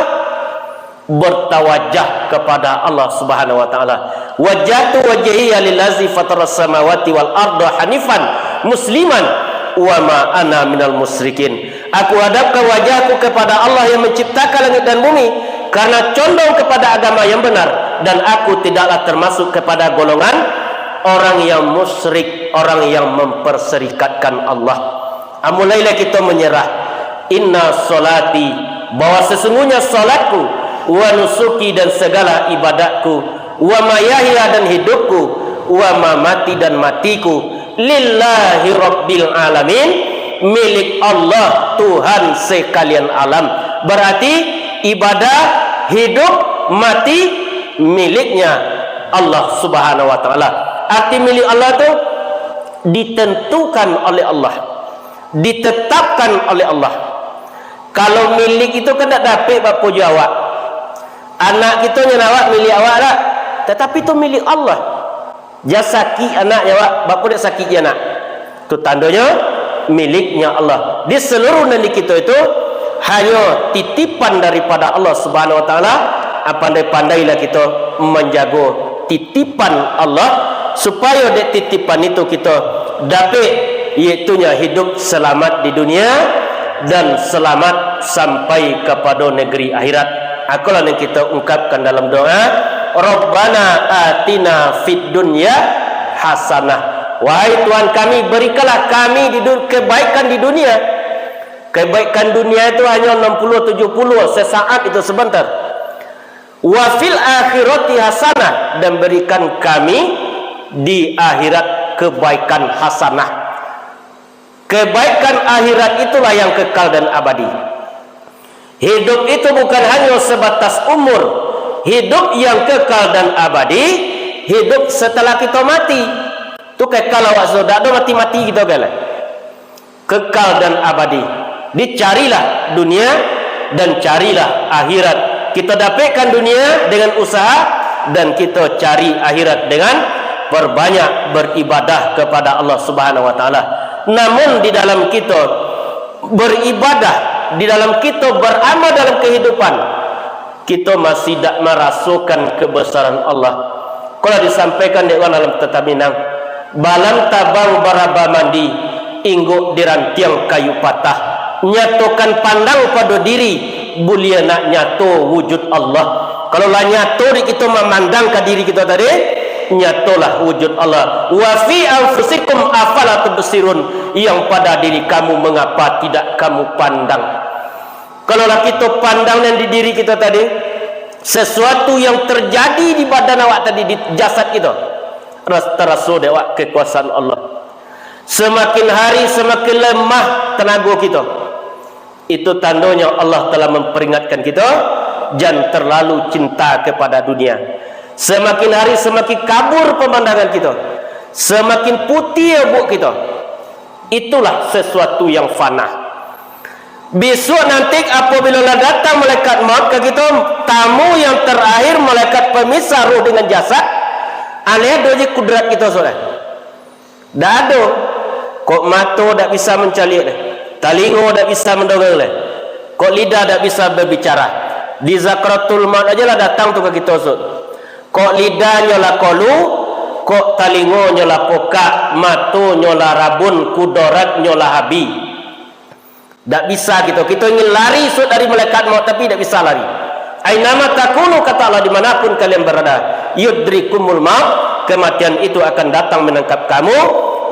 bertawajah kepada Allah Subhanahu wa Taala. Wajjahtu wajhiya lillazi fataras samawati wal arda hanifan musliman wa ma ana minal musyrikin. Aku hadapkan wajahku kepada Allah yang menciptakan langit dan bumi, karena condong kepada agama yang benar, dan aku tidaklah termasuk kepada golongan orang yang musyrik, orang yang memperserikatkan Allah. Ah, mulailah kito menyerah. Inna sholati, bahwa sesungguhnya salatku, wa nusuki, dan segala ibadatku, Wa mahyaya dan hidupku, wa mamati dan matiku, lillahi rabbil alamin, milik Allah, Tuhan sekalian alam. Berarti ibadah, hidup, mati miliknya Allah Subhanahu wa Ta'ala. Arti milik Allah tu ditentukan oleh Allah, ditetapkan oleh Allah. Kalau milik itu kan dak dapek bapo jo awak. Anak kito nyo awak milik awak dak, tatapi tu milik Allah. Jan sakik anak nyo awak, bapo dak sakik je anak. Tu tandonyo miliknya Allah. Di seluruh nan di kito itu hanyo titipan daripada Allah Subhanahu wa Ta'ala. Ah, pandai-pandailah kito manjago titipan Allah, supayo dek titipan itu kito dapek, yaitunyo hidup selamat di dunia dan selamat sampai kapado negeri akhirat. Akolah nan kito ungkapkan dalam doa, "Rabbana atina fid dunya hasanah." Wahai Tuhan kami, berikanlah kami di dun-, kebaikan di dunia. Kebaikan dunia itu hanyo enam puluh tujuh puluh, sesaat itu, sebentar. "Wa fil akhirati hasanah," dan berikan kami di akhirat kebaikan hasanah. Kebaikan akhirat itulah yang kekal dan abadi. Hidup itu bukan hanya sebatas umur. Hidup yang kekal dan abadi, hidup setelah kito mati. Tu kekal awak sudah, dak ado mati-mati kito kala. Kekal dan abadi. Dicarilah dunia dan carilah akhirat. Kito dapekkan dunia dengan usaha dan kito cari akhirat dengan perbanyak beribadah kepada Allah Subhanahu wa Ta'ala. Namun di dalam kito beribadah, di dalam kito beramal dalam kehidupan, kito masih dak marasokan kebesaran Allah. Kalau disampaikan dek urang dalam Tata Minang, "Balam tabang baraba mandi, inggok di rantiang kayu patah." Nyatokan pandang pado diri, buliah nak nyato wujud Allah. Kalau lah nyato di kito mamandang ka diri kito tadi, nyatolah wujud Allah. "Wa fi anfusikum afala tubsirun," yang pada diri kamu mengapa tidak kamu pandang. Kalau lah kito pandang nan di diri kito tadi, sesuatu yang terjadi di badan awak tadi, di jasad kito, ras-, taraso dek awak kekuasaan Allah. Semakin hari semakin lemah tanago kito. Itu tandonyo Allah telah memperingatkan kito, jan terlalu cinta kepada dunia. Semakin hari semakin kabur pemandangan kito, semakin putiah buak kito. Itulah sesuatu yang fana. Bisuak nanti, apabila lah datang malaikat maut ka kito, tamu yang terakhir, malaikat pemisah ruh dengan jasad, aleh ado je kudrat kito, sudah. Dak ado. Kok mato dak bisa mancaliak lai, talingo dak bisa mandonga lai, kok lidah dak bisa babicara. Di sakaratul maut aja lah datang tu ka kito, Sud. Kok lidahnyo lah kolu, kok talingonyo lah pokak, matonyo lah rabun, kudoratnyo lah habih. Dak bisa kito. Kito ingin lari suak dari malaikat maut, tapi dak bisa lari. "Ainama takunu," kata Allah, "dimanapun kalian berada, yudrikumul maut, kematian itu akan datang menangkap kamu,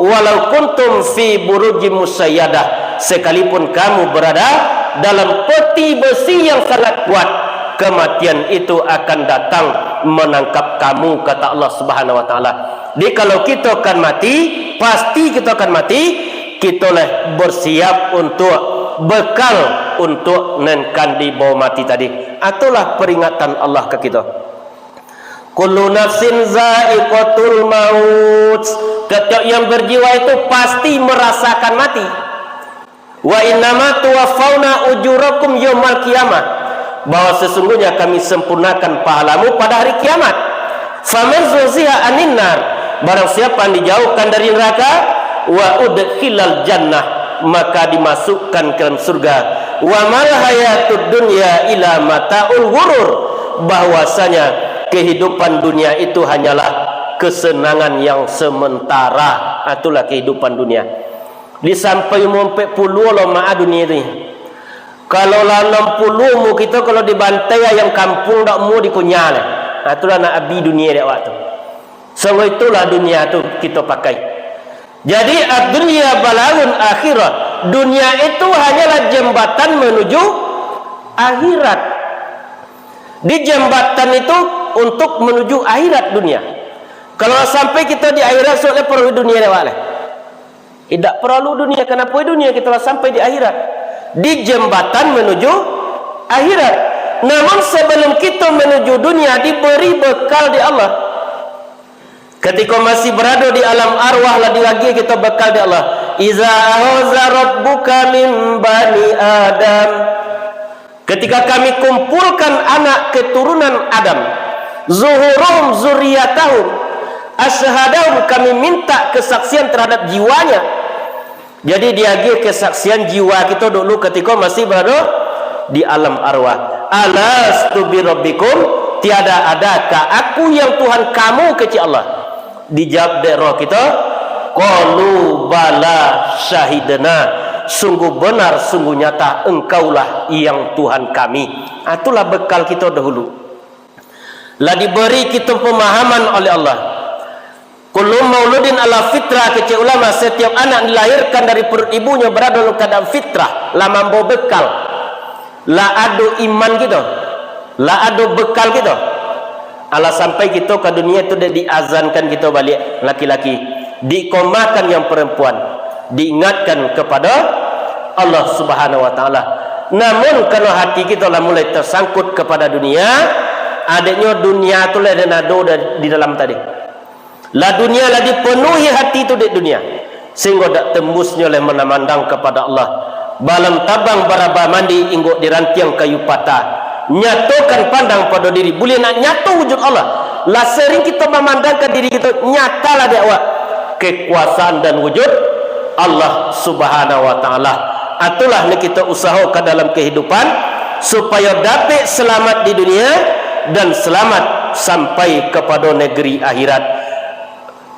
walau kuntum fi burujim musayyadah, sekalipun kamu berada dalam peti besi yang sangat kuat, kematian itu akan datang menangkap kamu," kata Allah Subhanahu wa Ta'ala. Jadi, kalau kito akan mati, pasti kito akan mati, kito lah bersiap untuk bekal untuk nan kan dibawa mati tadi. Itulah peringatan Allah ka kito. "Kullu nafsin za'iqatul maut." Setiap yang berjiwa itu pasti merasakan mati. "Wa innama tuwaffauna ujurakum yaumal qiyamah," bahwa sesungguhnya kami sempurnakan pahalamu pada hari kiamat. "Faman zuhziha anin nar," barang siapa yang dijauhkan dari neraka, "wa udkhilal jannah," maka dimasukkan ke dalam surga. "Wa mal hayatud dunya illa mata'ul ghurur," bahwasanya kehidupan dunia itu hanyalah kesenangan yang sementara. Itulah kehidupan dunia. Di sampai umua ampek puluah lo maa dunia tu. Kalau lah anam puluah umua kito, kalau dibantai ayam kampung, dak muo dikunyah lai. Ha, itulah nak abih dunia dek awak tu. Sungguah itulah dunia tu kito pakai. Jadi, ad-dunya balagun akhirah. Dunia itu hanyalah jembatan menuju akhirat. Di jambatan itu, untuk menuju akhirat dunia. Kalau lah sampai kito di akhirat, sudah paralu dunia lewat lah. Indak paralu dunia, kanapo dunia, kito lah sampai di akhirat. Di jambatan menuju akhirat. Namun, sabalum kito menuju dunia, diberi bekal di Allah. Katiko masih barado di alam arwah, lah diagiah kito bekal di Allah. "Iza akhadha rabbuka min bani Adam." Katiko Kami kumpulkan anak keturunan Adam, zuhuruhum, zurriyatahum, asyhadahum, Kami minta kesaksian terhadap jiwanya. Jadi, diagiah kesaksian jiwa kito dulu katiko masih barado di alam arwah. "Alastu birabbikum, tiada adakah Aku yang Tuhan kamu?" kecek Allah. Dijawab dek roh kito, "Qalu bala syahidna, sungguh benar, sungguh nyata Engkaulah yang Tuhan kami." Ah, itulah bekal kito dahulu. Lah diberi kito pemahaman oleh Allah. "Kullu mauludin ala fitrah," kecek ulama, setiap anak dilahirkan dari perut ibunyo barado dalam keadaan fitrah, lah mambawa bekal. Lah ado iman kito, lah ado bekal kito. Alah sampai kito ka dunia tu dek diazankan kito baliak, laki-laki, diikomahkan yang perempuan, diingatkan kepada Allah Subhanahu wa Taala. Namun, kalau hati kito lah mulai tersangkut kepada dunia, adeknyo dunia tu lah den ado da-, di dalam tadi. Lah dunia lah dipenuhi hati tu dek dunia, sehinggo dak tembusnyo lai mamandang kepada Allah. Balam tabang barabah mandi, inggok di rantiang kayu patah. Nyatokan pandang pado diri, buliah nak nyato wujud Allah. Lah sering kito mamandangkan diri kito, nyatalah dek awak kekuasaan dan wujud Allah Subhanahu wa Taala. Itulah nan kito usaho ka dalam kehidupan, supayo dapek selamat di dunia dan selamat sampai kapado negeri akhirat.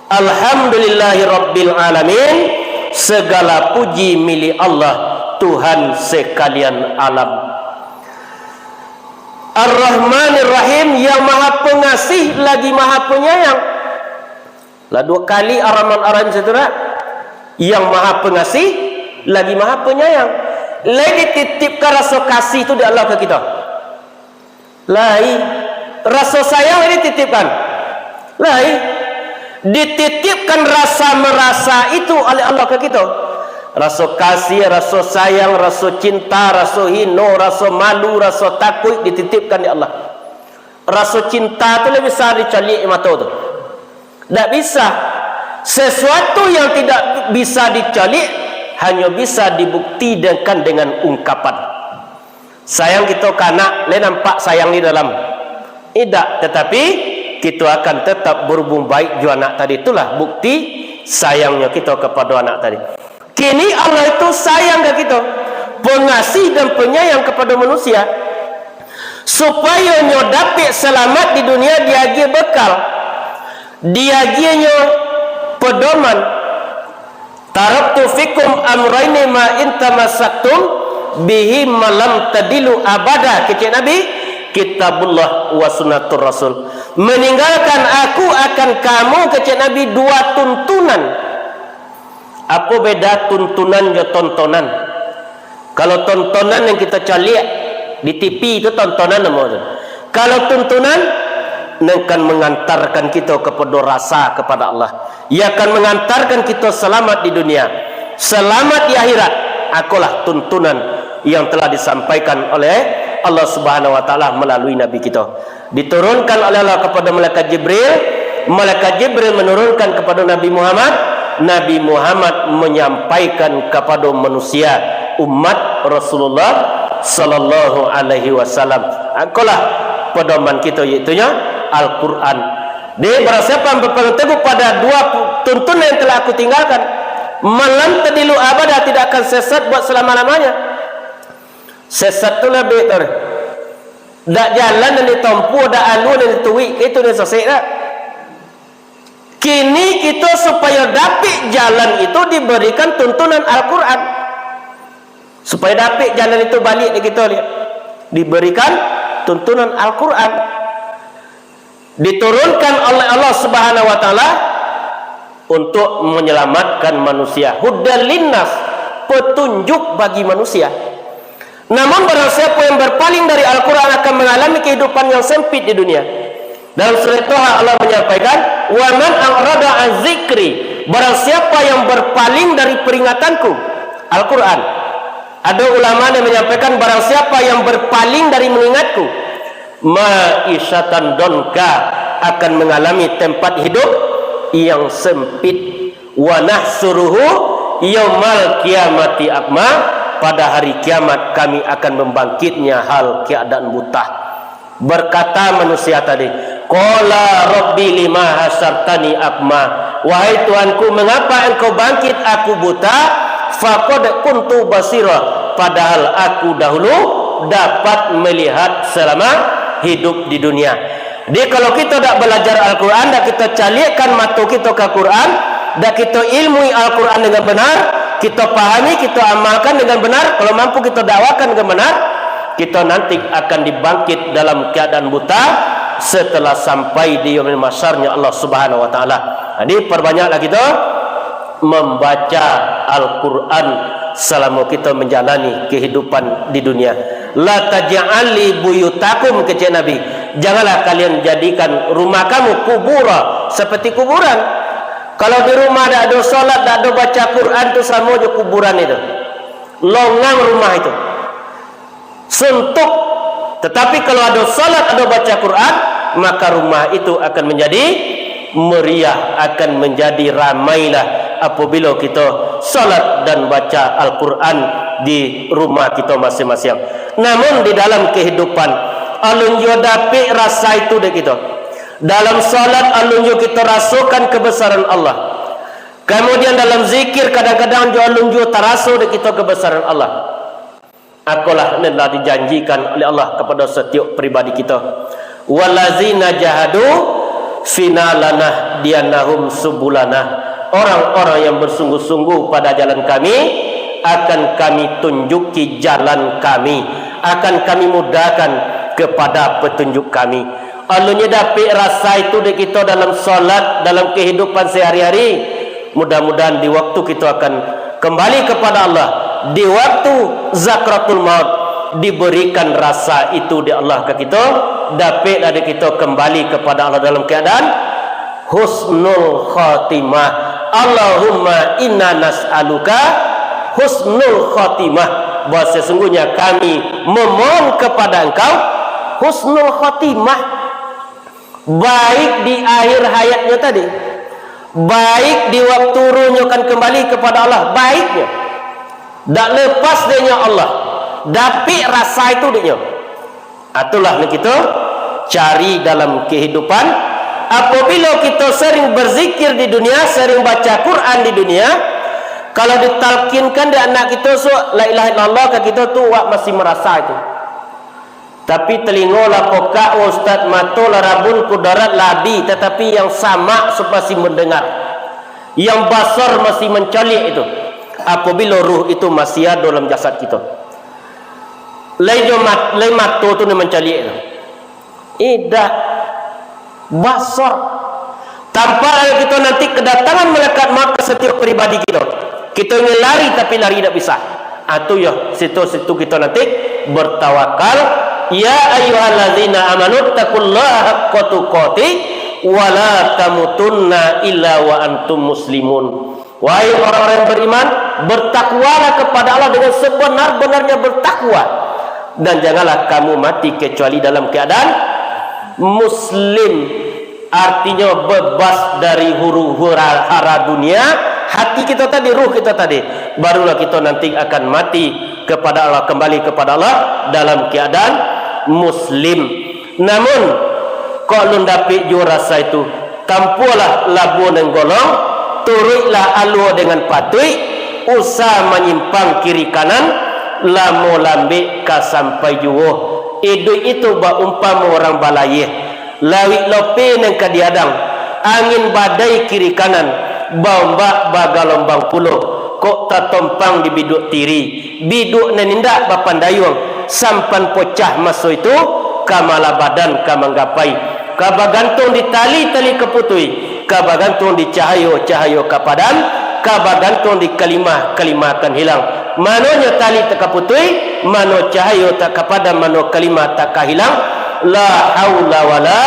Alhamdulillahirabbil alamin, segala puji milik Allah, Tuhan sekalian alam. Ar-Rahmanir Rahim, yang Maha Pengasih lagi Maha Penyayang. Lah duo kali Ar-Rahman Ar-Rahim situ, dak? Yang Maha Pengasih lagi Maha Penyayang. Lai dititipkan raso kasih tu dek Allah ka kito? Lai. Raso sayang lai dititipkan? Lai. Dititipkan rasa merasa itu oleh Allah ka kito. Raso kasih, raso sayang, raso cinta, raso hino, raso malu, raso takuik dititipkan dek Allah. Raso cinta tu lai bisa dicaliak mato tu? Dak bisa. Sesuatu yang tidak bisa dicaliak, hanyo bisa dibuktikan dengan ungkapan. Sayang kito ka anak, lai nampak sayang di dalam? Indak, tetapi kito akan tetap berhubung baik jo anak tadi. Itulah bukti sayangnyo kito kapado anak tadi. Kini Allah itu sayang ka kito, pengasih dan penyayang kapado manusia, supayo nyo dapek salamat di dunia, diagiah bekal, diagiahnyo pedoman. "Taraktu fikum amraini ma in tamassaktum bihi ma lam tadillu abada," kecek Nabi, "Kitabullah wa sunnatur Rasul." Meninggalkan aku akan kamu, kecek Nabi, dua tuntunan. Apo beda tuntunan jo tontonan? Kalau tontonan yang kito caliak di T V, itu tontonan namo tu. Kalau tuntunan, nan kan mangantarkan kito kapado rasa kapado Allah. Ia akan mangantarkan kito salamat di dunia, salamat di akhirat. Akolah tuntunan yang telah disampaikan oleh Allah Subhanahu wa Taala malalui Nabi kito. Diturunkan oleh Allah kapado malaikat Jibril, malaikat Jibril manurunkan kapado Nabi Muhammad, Nabi Muhammad manyampaikan kapado manusia, umat Rasulullah sallallahu alaihi wasallam. Akolah padoman kito, yaitunyo Al-Quran. Jadi, barang siapa yang berpegang teguh pada dua pu-, tuntunan yang telah aku tinggalkan, ma lam tadillu abada, tidak akan sesat buat selama-lamanya. Sesat tu lah bek tu. Dak jalan nan ditompuah, dak alua nan dituruik, itu nan sasek dak? Kini kito supayo dapek jalan itu diberikan tuntunan Al-Quran. Supayo dapek jalan itu baliak dek kito liak. Diberikan tuntunan Al-Quran. Diturunkan oleh Allah Subhanahu wa Taala untuk menyelamatkan manusia. Hudan linnas, petunjuk bagi manusia. Namun, barang siapa yang berpaling dari Al-Quran akan mengalami kehidupan yang sempit di dunia. Dalam surah Toha Allah menyampaikan, "Wa man a'rada an zikri," barang siapa yang berpaling dari peringatanku, Al-Quran. Ada ulama yang menyampaikan, barang siapa yang berpaling dari mengingatku, ma'isyatan donka, akan mengalami tempat hidup yang sempit. Wa nahsyuruhu yaumal qiyamati a'ma, pada hari kiamat kami akan membangkitnya hal keadaan buta. Berkata manusia tadi, "Qala rabbi lima hasyartani a'ma." "Wahai Tuhanku, mengapa Engkau bangkit aku buta? Faqad kuntu basira, padahal aku dahulu dapat melihat selama hidup di dunia." Jadi, kalau kita dak belajar Al-Quran, dak kita caliakkan mato kita ka Quran, dak kita ilmui Al-Quran dengan benar, kita pahami, kita amalkan dengan benar, kalau mampu kita dakwakan dengan benar, kita nanti akan dibangkit dalam keadaan buta setelah sampai di yaumil mahsyarnya Allah Subhanahu wa Taala. Jadi, perbanyaklah kita membaca Al-Quran selama kita menjalani kehidupan di dunia. "La taj'al li buyutakum," kecek Nabi, "janganlah kalian jadikan rumah kamu kubura, seperti kuburan." Kalau di rumah dak ada salat, dak ada baca Quran, tu samo jo kuburan itu. Longang rumah itu. Suntuk. Tetapi kalau ada salat, ada baca Quran, maka rumah itu akan menjadi meriah, akan menjadi ramailah apabila kita salat dan baca Al-Quran di rumah kita masing-masing. Namun, di dalam kehidupan, alun juo dapik rasa itu dek kita. Dalam salat, alun juo kita rasakan kebesaran Allah. Kemudian, dalam zikir, kadang-kadang juo alun juo taraso dek kita kebesaran Allah. Akolah nan lah dijanjikan oleh Allah kepada setiap pribadi kita. "Wallazina jahadu fina lanahdiyannahum subulana." Orang-orang yang bersungguh-sungguh pada jalan Kami, akan Kami tunjuki jalan Kami, akan Kami mudahkan kepada petunjuk Kami. Alun juo dapik rasa itu dek kito dalam salat, dalam kehidupan sehari-hari. Mudah-mudahan di waktu kito akan kembali kepada Allah, di waktu zakratul maut, diberikan rasa itu dek Allah ka kito, dapiklah dek kito kembali kepada Allah dalam keadaan husnul khatimah. Allahumma inna nas'aluka husnul khatimah. Bahwa sesungguhnya kami memohon kepada Engkau husnul khatimah. Baik di akhir hayatnyo tadi, baik di waktu ruhnyo kan kembali kepada Allah, baiknyo. Dak lepas dek nyo Allah, dapik rasa itu dek nyo. Itulah nan kito cari dalam kehidupan. Apabila kito sering berzikir di dunia, sering baca Quran di dunia, kalau ditalkinkan dek anak kito suak la ilaha illallah ka kito tu, wak masih marasa itu. Tapi talingo lah pokak, ustaz, mato lah rabun, kudarat lah abih, tatapi yang samak su-, masih mandangar, yang basar masih mancaliak itu. Apabila ruh itu masih ado dalam jasad kito, lai jo mat-, lai mato tu nan mancaliak itu? Indak. Basar. Tampak ayo kito nanti kedatangan malaikat maut ka satiok pribadi kito. Kito ingin lari, tapi lari indak bisa. Ah, tu yo, situ-situ kito nanti bertawakal. "Ya ayyuhallazina amanu taqullaha haqqa tuqatih, wa la tamutunna illa wa antum muslimun." Wahai orang-orang yang beriman, bertakwalah kepada Allah dengan sebenar-benarnya bertakwa, dan janganlah kamu mati kecuali dalam keadaan muslim. Artinyo, bebas dari huru-hara dunia, hati kito tadi, ruh kito tadi, barulah kito nanti akan mati kepada Allah, kembali kepada Allah dalam keadaan muslim. Namun, kok alun dapik juo rasa itu, tampualah labuah nan golong, turuiklah alua dengan patuik, usah manyimpang kiri kanan, lamo lambek ka sampai juo. Iduik itu baumpamo urang balayia, lawik lope nan ka diadang, angin badai kiri kanan, baombak bagalombang pulo, kok tatompang di biduak tiri, biduak nan indak bapandayuang, sampan pocah maso itu, ka mala badan ka manggapai, ka bagantuang di tali-tali ka putuih, ka bagantuang di cahayo-cahayo ka padam, ka bagantuang di kalimah-kalimah kan hilang. Manonyo tali tak ka putuih, mano cahayo tak ka padam, mano kalimah tak ka hilang. La haula wala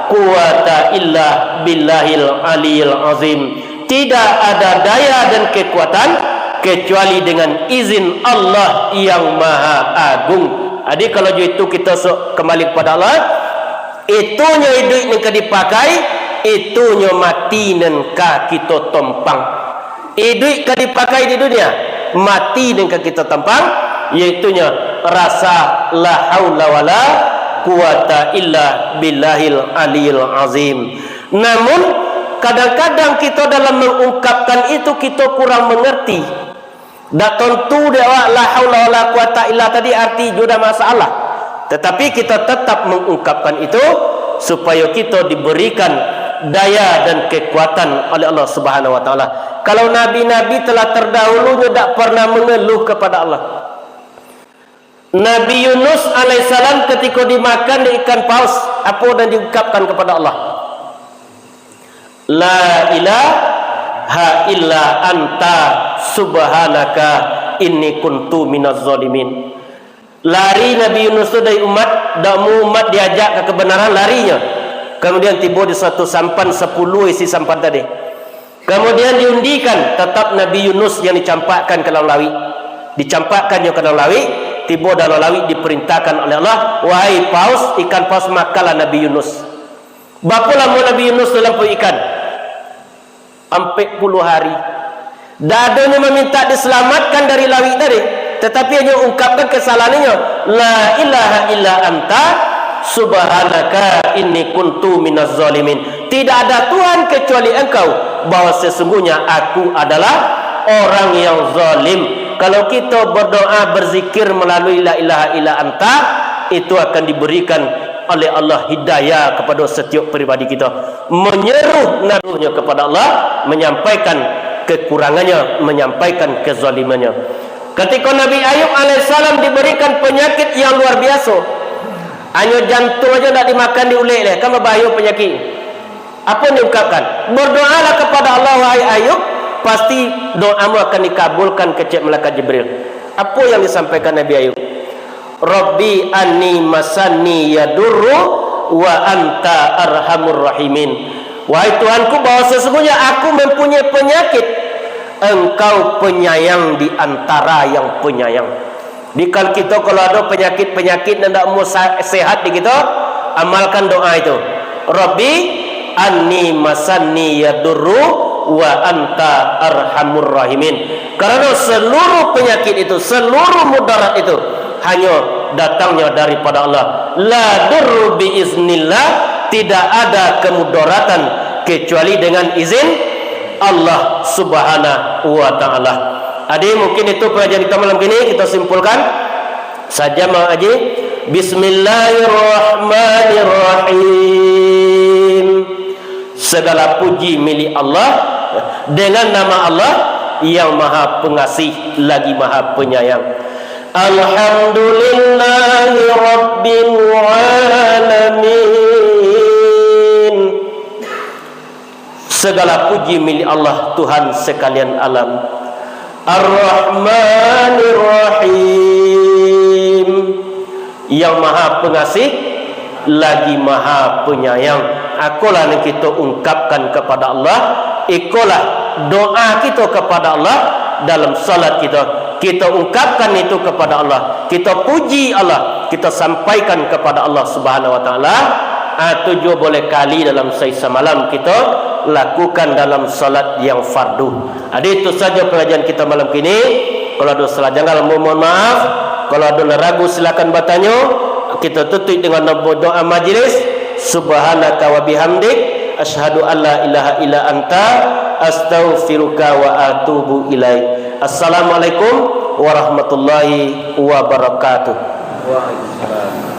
quwwata illa billahil aliyil azim. Tidak ada daya dan kekuatan kecuali dengan izin Allah yang Maha Agung. Jadi, kalau jo itu kita sok kembali kepada Allah, itunyo iduik nan ka dipakai, itunyo mati nan ka kita tompang. Iduik ka dipakai di dunia, mati nan ka kita tompang, yaitunyo rasa la haula wala quwata illa billahil aliyil azim. Namun, kadang-kadang kita dalam mengungkapkan itu, kita kurang mengerti. Dak tantu dek awak la haula wala quwata illa tadi arti juo dak masalah. Tetapi kita tetap mengungkapkan itu, supayo kita diberikan daya dan kekuatan oleh Allah Subhanahu wa Taala. Kalau nabi-nabi telah terdahulunyo dak pernah mengeluh kepada Allah. Nabi Yunus alaihissalam ketika dimakan dek ikan paus, apo nan diungkapkan kepada Allah? La ilaha illa anta subhanaka inni kuntu minaz zalimin. Lari Nabi Yunus tu dari umat, dak mau umat diajak ka kebenaran, larinyo. Kemudian tibo di suatu sampan, sapuluah isi sampan tadi. Kemudian diundikan, tetap Nabi Yunus yang dicampakkan ke dalam lawik. Dicampakkannyo ke dalam lawik, tibo dalam lawik diperintahkan oleh Allah, "Wahai paus, ikan paus, makanlah Nabi Yunus." Bapo lamo Nabi Yunus dalam paruik ikan? Ampek puluah hari. Dak ado nyo maminta diselamatkan dari lawik tadi, tetapi hanyo ungkapkan kesalahan inyo, "La ilaha illa anta, subhanaka inni kuntu minaz zalimin." Tidak ada Tuhan kecuali Engkau, bahwa sesungguhnya aku adalah orang yang zalim. Kalau kita berdoa, berzikir melalui la ilaha illa anta, itu akan diberikan oleh Allah hidayah kepada setiap pribadi kita. Menyeru naruhnya kepada Allah, menyampaikan kekurangannya, menyampaikan kezalimannya. Ketika Nabi Ayub alaihissalam diberikan penyakit yang luar biasa, hanyo jantung aja ndak dimakan diulek leh, kan babahayo penyakit. Apo yang diungkapkan? "Berdoalah kepada Allah, wahai Ayub, pasti doamu akan dikabulkan," kecek malaikat Jibril. Apo yang disampaikan Nabi Ayub? "Rabbi anni masani yadurru wa anta arhamur rahimin." Wahai Tuhanku, bahwa sesungguhnya aku mempunyai penyakit, Engkau penyayang di antara yang penyayang. Di kal kito kalau ado penyakit-penyakit nan dak mau sa-, sehat di kito, amalkan doa itu. "Rabbi anni masani yadurru wa anta arhamur rahimin." Karena seluruh penyakit itu, seluruh mudarat itu, hanyo datangnya daripada Allah. La durru bi iznillah, tidak ada kemudaratan kecuali dengan izin Allah Subhanahu wa Taala. Jadi, mungkin itu pengajian kita malam kini, kita simpulkan saja, Mak Haji. Bismillahirrahmanirrahim. Segala puji milik Allah, dengan nama Allah yang Maha Pengasih lagi Maha Penyayang. Alhamdulillahi Rabbil Alamin. Segala puji milik Allah, Tuhan sekalian alam. Ar-Rahmanir-Rahim, yang Maha Pengasih lagi Maha Penyayang. Ikolah nan kito ungkapkan kepada Allah, ikolah doa kito kepada Allah dalam salat kito. Kito ungkapkan itu kepada Allah, kito puji Allah, kito sampaikan kepada Allah Subhanahu wa Taala. Ah, tu juo boleh kali dalam sahari samalam kito lakukan dalam salat yang fardu. Jadi, itu saja pengajian kita malam kini. Kalau ado salah janggal, mohon maaf. Kalau ado nan ragu, silakan batanyo. Kita tutup dengan doa majlis. Subhanaka wa bihamdik, asyhadu an la ilaha illa anta, astaghfiruka wa atubu ilaik. Assalamualaikum warahmatullahi wabarakatuh. Waalaikumsalam.